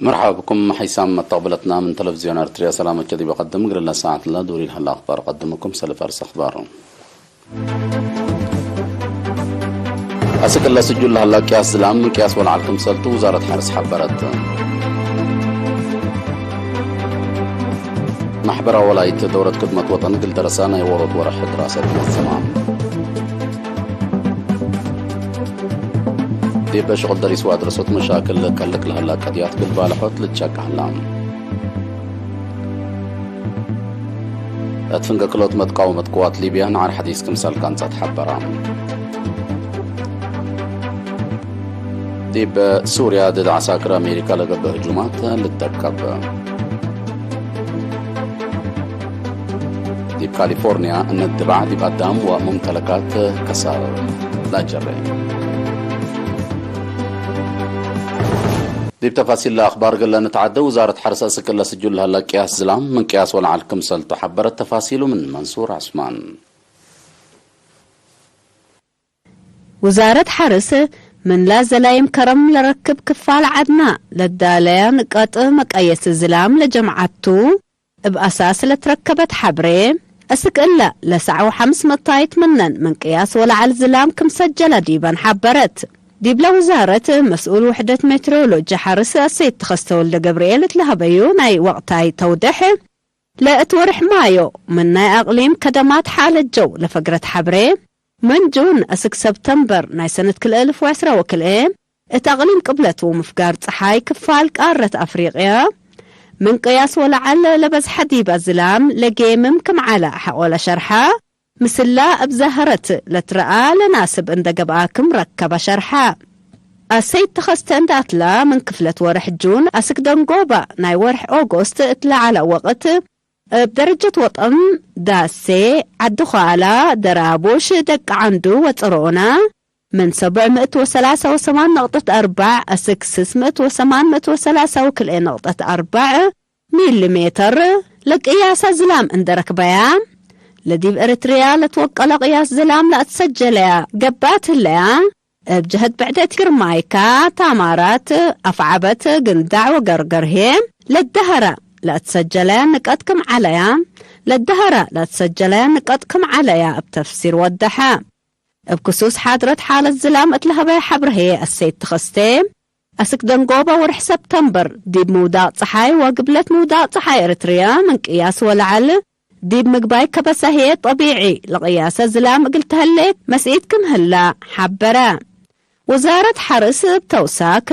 مرحبا بكم حيثما تقبلتنا من تلفزيون أرتريا. سلامة كذب قدم قرلا ساعة لا دوري الهلا أخبار قدمكم سلف أرس أخبار. أسك الله سجل هلا كياس زلام كياس والعالكم سلتو وزارة حرس حبرت. ማሕበራዊ ወላይት ደውረት ክድመት ወጠን ግል ደረሳ ናይ ወሮት ወርሕ ድራሰት መዘማ። ዲበ ሽቕል ደሪስዋ ድረሶት መሻክል ከልቅ ለህላ ቀድያት ግል ባልሖት ልጨቃህላ። እትፍንገ ክሎት መትቃወመት ቅዋት ሊብያ ንዓር ሓዲስ ክምሰል ካንጻት ሓበራ። ዲብ ሱርያ ድድ ዓሳክር ኣሜሪካ ለገብእ ህጁማት ልተከብ። ዲብ ካሊፎርንያ እነድባዕ ዲብ ኣዳም ወሙምተለካት ከሳር ላጀረ። ዲብ ተፋሲል ለኣኽባር ገለ ንትዓደ ውዛረት ሓርስ ኣስክለ ስጁል ለሃላ ቅያስ ዝላም ምን ቅያስ ወለዓል ክምሰልቱ ሓበረት። ተፋሲሉ ምን መንሱር ዓስማን። ውዛረት ሓርስ ምንላ ዘላይም ከረም ለረክብ ክፋል ዓድና ለዳለያ ንቀጥ መቀየስ ዝላም ለጀምዓቱ እብ ኣሳስ ለትረከበት ሓብሬ፣ እስክ እለ ለሳዕው ሓምስ መታይት ምነን ምን ቅያስ ወለዓል ዝላም ክም ሰጀለ ዲበን ሓበረት። ዲብለ ውዛረት መስኡል ውሕደት ሜትሮሎጂ ሓርስ ኣሰይድ ተኸስተ ወልደ ገብርኤል እትለሃበዩ ናይ ወቕታይ ተውድሕ፣ ለእት ወርሕ ማዮ ምን ናይ ኣቕሊም ከደማት ሓለጀው ለፈግረት ሓብሬ፣ ምን ጁን እስክ ሰብተምበር ናይ ሰነት ክልኤ እልፍ ወዕስራ ወክልኤ፣ እት ኣቕሊም ቅብለት ወምፍጋር ጸሓይ ክፋል ቃረት ኣፍሪቅያ፣ ምን ቅያስ ወለዓል ለበዝሐ ዲብ ኣዝላም ለጌምም ክም ዓለ ሓቆለ ሸርሓ፣ ምስላ እብ ዛህረት ለትረኣ ለናስብ እንደ ገብኣ ክም ረከበ ሸርሓ። ኣሰይድ ተኸስተ እንደ ኣትላ ምን ክፍለት ወርሕ ጁን ኣስክ ደንጎባ ናይ ወርሕ ኦጎስት እት ለዓለ ወቕት፣ እብ ደረጀት ወጠን ዳሴ፣ ዓዲ ኸኣላ፣ ደራቡሽ፣ ደቂ ዓንዱ ወጸሮኦና፣ ምን ሰብዕ ምእት ወሰላሳ ወሰማን ነቕጠት ኣርባዕ ኣስክ ስስ ምእት ወሰማን ምእት ወሰላሳ ወክልኤ ነቕጠት ኣርባዕ ሚሊ ሜተር ለቅያሳ ዝላም እንደረክበያ፣ ለዲብ ኤርትርያ ለትወቀለ ቅያስ ዝላም ለኣትሰጀለያ ገባት ህለያ፣ እብ ጀህት ብዕደት ግርማይካ፣ ታማራት፣ ኣፍዓበት፣ ግንዳዕ ወገርገርሄ፣ ለደሀረ ለእትሰጀለያ ንቀጥ ክም ዓለያ፣ ለደሀረ ለእትሰጀለያ ንቀጥ ክም ዓለያ እብ ተፍሲር ወደሐ። እብ ክሱስ ሓድረት ሓለት ዝላም እት ለሀበየ ሓብርሄ ኣሰይድ ተኸስቴ፣ ኣስክ ደንጎባ ወርሕ ሰብተምበር ዲብ ምውዳቕ ጸሓይ ወግብለት ምውዳቕ ጸሓይ ኤርትርያ ምን ቅያስ ወለዓል ዲብ ምግባይ ከበሳ ህዬ ጠቢዒ ለቅያሰ ዝላም እግል ተህሌ መስኢት ክም ህላ ሓበረ። ወዛረት ሓርስ እብ ተውሳክ፣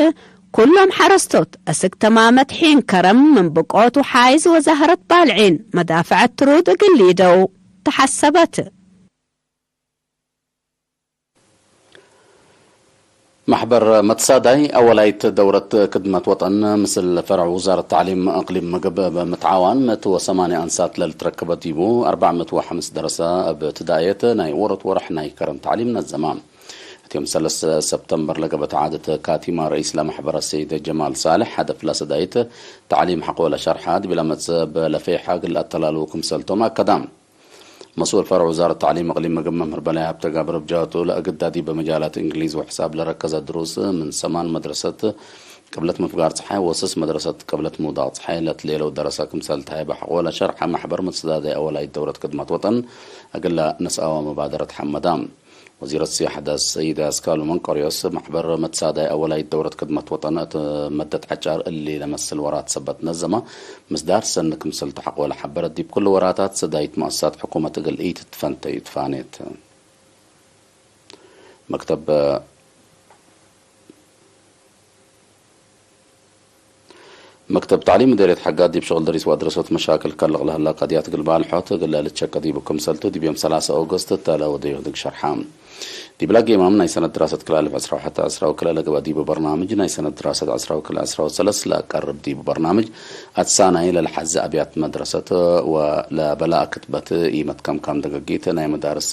ኩሎም ሓረስቶት እስክ ተማመት ሒን ከረም ምን ብቆት ወሓይዝ ወዛህረት ባልዒን መዳፍዐት ትሩድ እግል ሊደው ተሓሰበት። ማሕበር መትሳዳይ ኣወላይት ደውረት ክድመት ወጠን ምስል ፈርዕ ውዛረት ታዕሊም እቅሊም ምግብ ብምትዓዋን ምእቲ ወሰማንያ ኣንሳት ለልትረክበ ዲቡ ኣርባዕ ምእቲ ወሓምስ ደረሰ እብ ትዳየት ናይ ወሮት ወርሕ ናይ ከረም ታዕሊም ነዘማ። እቲዮም ሰለስተ ሰብተምበር ለገበት ዓደት ካቲማ ረኢስ ለማሕበረ ሰይድ ጀማል ሳልሕ ሀደፍ ለሰዳይት ታዕሊም ሓቆ ለሸርሓ ዲብ ለመጽእ ብለፈይሓ ግል ኣተላልው ክምሰልቶም ኣከዳ። መስኡል ፈርዕ ውዛረት ታዕሊም እቅሊም ምግብ መምህር በላይ ሀብተ ጋብር እብ ጃቱ ለእግዳ ዲብ መጃላት እንግሊዝ ወሕሳብ ለረከዘ ድሩስ ምን ሰማን መድረሰት ቅብለት ምፍጋር ጸሓይ ወስስ መድረሰት ቅብለት ምውዳቕ ጸሓይ ለትሌለው ደረሰ ክምሰል ተሃይበ ሓቆ ለሸርሐ ማሕበር መትሰዳዳይ ኣወላይት ደውረት ክድመት ወጠን እግለ ነስኣወ መባደረት ሐመዳ። ወዚረት ስያሕደ ሰይድ ኣስካሉ መንቀርዮስ ማሕበር መትሳዳይ ኣወላይት ደውረት ክድመት ወጠን እት መደት ዓጫር እሊ ለመስል ወራት ሰበት ነዘማ ምስዳር ሰኒ ክምሰል ተሓቆ ለሓበረት ዲብ ኩሉ ወራታት ሰዳይት መኣሳት ሕኩመት እግል ኢትትፈንተዩ ትፋኔት። መክተብ መክተብ ታዕሊም ምዴርየት ሓጋ ዲብ ሸቕል ደሪስ ወኣድረሶት መሻክል ከልቕ ለህላ ቀድያት እግል ባልሖት እግል ልቸከ ዲቡ ክምሰልቱ ዲብ ዮም ሰላሳ ኦገስት እተ ለወደዮ ህድግ ሸርሓ። ዲብላ ጌማም ናይ ሰነት ድራሰት ክልኣልፍ ዕስራ ወሓተ ዕስራ ወክልኤ ለገበ ዲቡ በርናምጅ ናይ ሰነት ድራሰት ዕስራ ወክልኤ ዕስራ ወሰለስ ለቀርብ ዲቡ በርናምጅ ኣትሳናይ ለልሓዚ ኣብያት መድረሰት ወለበላእ ክትበት ኢመትከምካም ደገጊት ናይ መዳርስ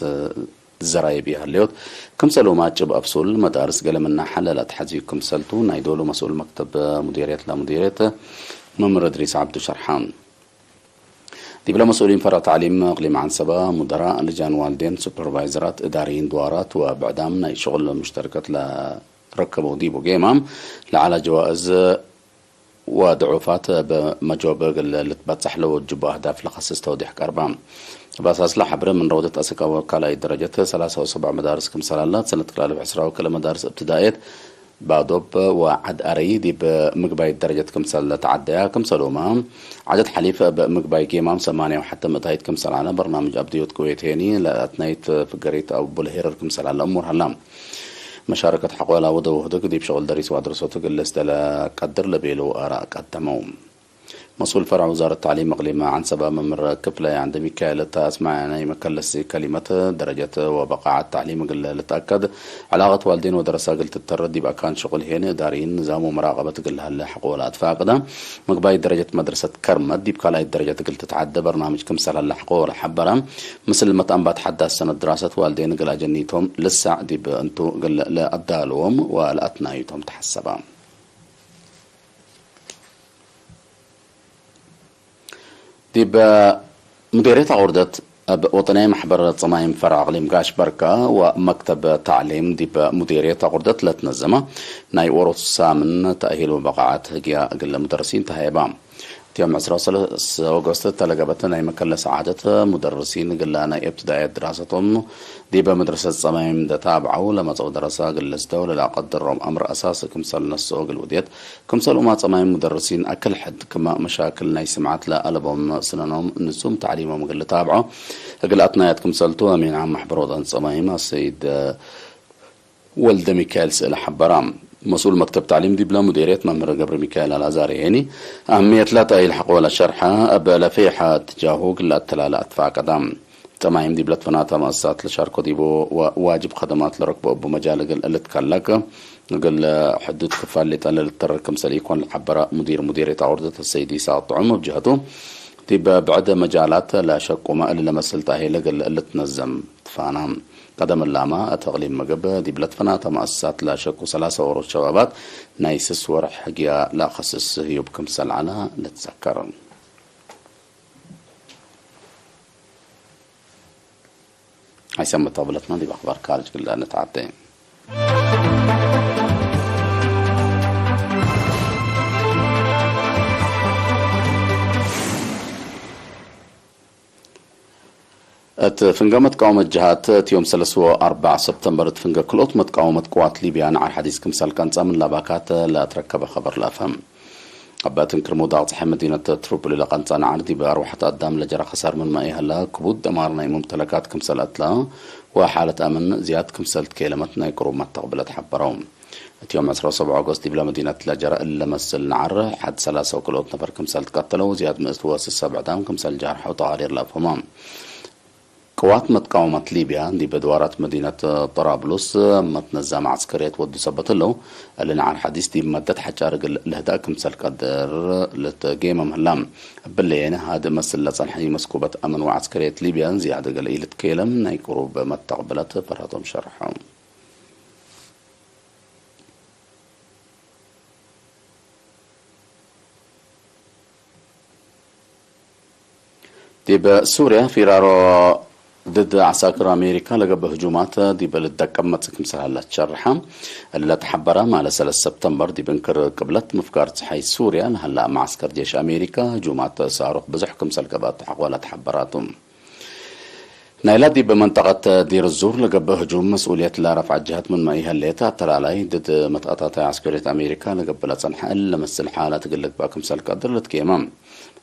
ዘራይብ ይሃልዮት። ክምሰል ማጭብ ኣብሱል መዳርስ ገለ ምና ሓለል ኣትሓዝዩ ክምሰልቱ ናይ ዶሉ መስኡል መክተብ ሙዲርየት ለሙዲርየት መምህር እድሪስ ዓብዱ ሸርሓ። ዲብለ መስኡሊን ፈረ ታዕሊም እቅሊም ዓንሰበ፣ ሙደራ፣ ልጃን ዋልዴን፣ ሱፐርቫይዘራት፣ እዳሪይን ድዋራት ወብዕዳም ናይ ሽቁል ሙሽተርከት ለረከበው ዲቡ ጌማም ለዓላ ጀዋእዝ ወድዑፋት ብመጆብ እግል ልትበጻሕ ለወጅቡ ኣህዳፍ ለኸስስ ተውዲሕ ቀርባ። ባሳስላ ሐብረ ምን ረውደት ኣሰካወ ካልኣይ ደረጀት ሰላሳ ወሰብዓ መዳርስ ክምሰላላት ሰነት ክላልፍ ዕስራዊ ክለ መዳርስ እብትዳየት ባዶብ ወዓድ ኣረይ ዲብ ምግባይ ደረጀት ክምሰል ተዓደያ ክምሰሉማ ዓደት ሓሊፍ ብምግባይ ጌማም ሰማንያ ወሓተ ምእታይት ክምሰላለ በርናምጅ ኣብድዮት ክዌት ሄኒ ለኣትናይት ፍገሪት ኣብ ቡልሄረር ክምሰላለ እሙር ሃላ። መሻረከት ሐቆላ ወደ ውህድግ ዲብ ሸቕል ደሪስ ዋድርሶ ትግልስ ደለ ቀድር ለቤሉ ኣራእ ቀደመው። መስኡል ፈርዕ ውዛረት ታዕሊም እቅሊም ዓንሰባ መምህር ክፍለ ዓንደ ሚካኤል እታ ኣስማዕ ናይ መከለሲ ከሊመት ደረጀት ወበቃዓት ታዕሊም እግል ልትኣከድ ዕላቀት ዋልዴን ወደረሳ እግል ትተረ ዲብ ኣካን ሽቁል ሄን እዳሪን ንዛም ወመራቀበት እግል ሃለ ሐቆላ ትፋቅዳ። ምግባይ ደረጀት መድረሰት ከርመት ዲብ ካልኣይ ደረጀት እግል ትትዓደ በርናምጅ ክምሰል ሃለ ሐቆላ ሐበራ። ምስል መትኣንባት ሓዳስ ሰነት ድራሰት ዋልዴን እግል ኣጀኒቶም ልሳዕ ዲብ እንቱ እግል ለኣዳልዎም ወለኣትናዩቶም ተሐሰባ። ዲብ ሙዴርየት ኣቑርደት እብ ወጠንያይ ማሕበር ጸማይም ፈርዕ ኣቕሊም ጋሽ በርካ ወመክተብ ታዕሊም ዲብ ሙዴርየት ኣቑርደት ለትነዘመ ናይ ኦሮት ሳምን ተእሂል ወበቓዓት ህግያ እግለ ሙደርሲን ተሃየባ። እትዮም ዕስራ ወሰለስተ ኦገስት ተለገበት ናይ መከለስ ዓደት ሙደርሲን እግላ ናይ እብትዳየት ድራሰቶም ዲበ መድረሰት ጸማይም ደታብዓው ለመጸው ደረሳ እግል ለዝደው ለላቀድሮም ኣምር ኣሳስ ክምሰል ነስኦ እግል ውድየት ክምሰል ኡማ ጸማይም ሙደርሲን ኣክል ሕድ ክማ መሻክል ናይ ስምዓት ለኣለቦም ስነኖም ንሱም ታዕሊሞም እግል ልታብዖ እግል ኣትናያት ክምሰልቱ ኣሚን ዓም ማሕበር ወጠን ጸማይም ኣሰይድ ወልደ ሚካኤል ስእለ ሐበራ። መስኡል መክተብ ታዕሊም ዲብለ ሙዴርየት መምህር ገብረ ሚካኤል ኣልኣዛር የኒ ኣህምየት ላታ ኢልሐቆ ለሸርሐ እብ ለፌሐ ትጃሁ እግል ኣተላለ ኣትፋቀዳ። ጠማይም ዲብለት ፈናታ መእሳት ለሻርኮ ዲቦ ወዋጅብ ከደማት ለረክቦ እቡ መጃል እግል ልትከለክ እግል ሕዱድ ክፋል ሊጠን ለልተረር ክምሰል ኢኮን ለሐበረ ሙዲር ሙዲርየት ኣቁርደት ሰይድ ኢሳቅ ጥዑም እብ ጀህቱ ዲብ ብዕደ መጃላት ለሸቁመ እሊ ለመስል ተእሂል እግል ልትነዘም ትፋና። ቀደም እላማ እት እቅሊም ምግብ ዲብለት ፈናታ መእሳት ለሸቁ ሰላሳ ወሮት ሸባባት ናይ ስስ ወርሕ ህግያ ለአኸስስ ህዩብ ክምሰል ዐላ ልትዘከር። ኣይሰምት ተቕብለትና ዲብ ኣኽባር ካልጅ ግላ ንትዓደ። እት ፍንገ መትቃወመት ጀሃት እት ዮም ሰለስወ ኣርባዕ ሰፕተምበር እት ፍንገ ክልኦት መትቃወመት ቅዋት ሊብያ ንዓር ሓዲስ ክምሰል ቀንጻ ምን ላባካት ለአትረከበ ኸበር ለአፈም። ኣብ ትንክር ምውዳቕ ጸሐ መዲነት ትሩፕሊ ለቐንጻ ንዓር ዲብ ኣርዋሕት ኣዳም ለጀረ ኸሳር ምን ማይ ሀላ ክቡድ ደማር ናይ ሙምተለካት ክምሰል ኣትላ ወሓለት ኣምን ዝያድ ክምሰል ትኬለመት ናይ ቅሩብ መተቕብለት ሐበረው። እቲ ዮም ዕስራ ወሰብዓ ኦገስት ዲብለ መዲነት ለጀረ እለ መስል ንዓር ሓድ ሰላሳ ወክልኦት ነፈር ክምሰል ትቀተለው ዝያድ ምእስት ወስሰብ ዕዳም ክምሰል ጃርሐው ተቓሪር ለኣፎማ። ቅዋት መትቃወመት ሊብያ ዲብ ድዋራት መዲነት ጠራብሉስ መትነዛም ዐስከርየት ወዱ ሰበት እለው፣ እሊ ንዓር ሐዲስ ዲብ መደት ሐጫር እግል ልህዳእ ክምሰል ቀድር ልትጌመ ምህላ። እብለየን ሃድእ መስል ለጸንሐ መስኩበት አምን ወዐስከርየት ሊብያ ዝያድ እግል ኢልትኬለም ናይ ቅሩብ መተቅብለት ፈርሀቶም ሸርሐው። ዲብ ሱርያ ፊራሮ ድድ ዐሳክር ኣሜሪካ ለገብእ ህጁማት ዲብ ልደቀም መጽእ ክምሰል ሀላ ትሸርሐ። እለ ተሐበራ ማለ ሰለስ ሰብተምበር ዲብ እንክር ቅብለት ምፍጋር ጸሓይ ሱርያ ለሀላ መዓስከር ጄሽ ኣሜሪካ ህጁማት ሳሩኽ ብዙሕ ክምሰል ገብአት ሐቆለ ተሐበራቱ። ናይላ ዲብ መንጠቀት ዲር ዙር ለገብእ ህጁም መስኡልየት ለረፍዐ ጀሀት ምንመ ኢሀሌት፣ ኣተላላይ ድድ መትአታታይ ዐስከርየት ኣሜሪካ ለገብእ ለጸንሐ እሊ ለመስል ሓላት እግል ልግበእ ክምሰል ቀድር ልትጌመ።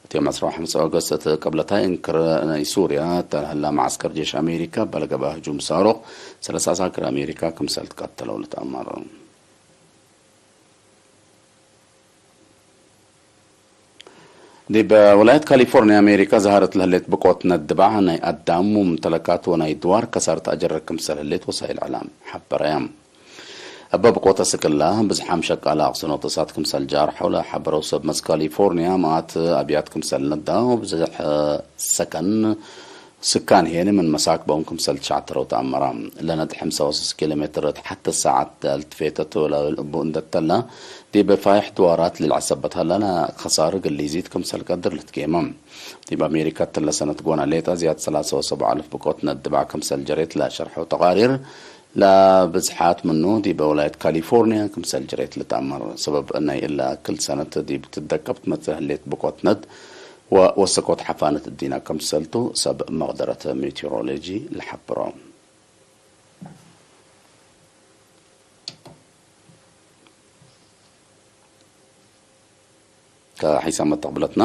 እት ዮም ዕስራ ወሐምሰ ኦገስት እት ቅብለታይ እንክር ናይ ሱርያ እተ ለሀላ መዓስከር ጄሽ ኣሜሪካ እበ ለገብአ ህጁም ሳሩኽ ሰለስ ዐሳክር ኣሜሪካ ክምሰል ትቀተለው ልትአመር። ዲብ ወላየት ካሊፎርንያ ኣሜሪካ ዝሃረት ለህሌት ብቆት ነድባዕ ናይ ኣዳም ሙምተለካት ወናይ ድዋር ከሳርት ኣጀረ ክምሰል ህሌት ወሳይል ዕላም ሐበረያ። እበ ብቆት እስክላ ብዝሓም ሸቃላ ኣቅስኖት እሳት ክምሰል ጃርሐው ለሐበረው ሰብ መጽ ካሊፎርንያ መኣት ኣብያት ክምሰል ነዳ ወብዝሕ ሰከን ስካን ሄኒ ምን መሳክቦም ክምሰል ትሽዓተረው ተኣመራ። ለነድ ሐምሳ ወሰስ ኪሎ ሜትር እት ሐተ ሰዓት ኣልትፌተት ወላብል እቡ እንደተላ ዲብ ፋይሕ ድዋራት ልልዐሰበት ሀላና ከሳር ግሊዚት ክምሰል ቀድር ልትጌመ። ዲብ ኣሜሪካ እትለ ሰነት ጎና ሌጣ ዝያድ ሰላሳ ወሰብዓ ኣልፍ ብቆት ነድባዕ ክምሰል ጀሬት ለሸርሐው ተቃሪር ለብዝሓት ምኑ ዲበ ወላይት ካሊፎርኒያ ክምሰል ጅሬት ልትኣመር። ሰበብ ናይ እላ ክል ሰነት ዲብ ትደቀብ ትመጽእ ህሌት ብቆትነት ወወሰኮት ሓፋነት እዲና ከምሰልቱ ሰብ መቕደረት ሜቴዎሮሎጂ ልሓብሮ። ከሒሳ መተቕብለትና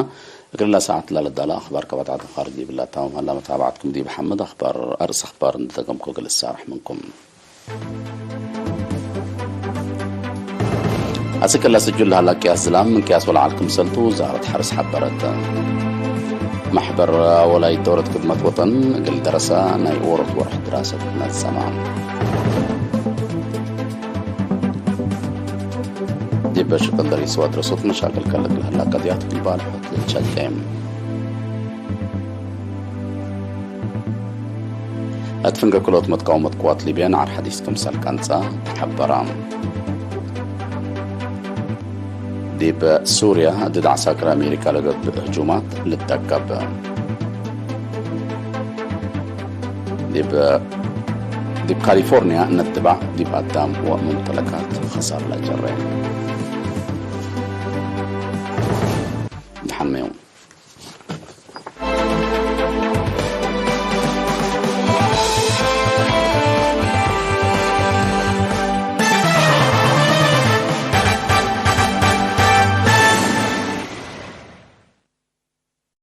እግርላ ሰዓት ላለዳላ ኣኽባር ከባታት ኣኻር ዲብላ ታማም ሃላ መታባዕትኩም ዲብ ሓመድ ኣኽባር ኣርእስ ኣኽባር እንተጠቀምኩ ግልሳራሕ ምንኩም። ኣስከላ ስጁል ሃላ ቅያስ ዝላም ምን ቅያስ ወለዓል ክምሰልቱ ዛረት ሓርስ ሓበረት። ማሕበር ኣወላይ ዶረት ክድመት ወጠን እግል ደረሳ ናይ ኦሮት ወርሕ ድራሰት ነጸማ። ዲበ ሽቅል ደሪስ ወድረሶት መሻክል ከለግል ህላ ቀዲያት ግልባል ሖት ልልቻቀም። ኣትፍንገ ክሎት መትቃወመት ቅዋት ሊብያ ንዓር ሓዲስ ክምሰል ቀንጻ ተሓበራ። ዲብ ሱርያ ድድ ዓሳክር ኣሜሪካ ለገብእ ህጁማት ልደቀብ። ዲብ ዲብ ካሊፎርኒያ ነትባዕ ዲብ ኣዳም ወሙምተለካት ኸሳር ለጀረ። ደሓን መዮም።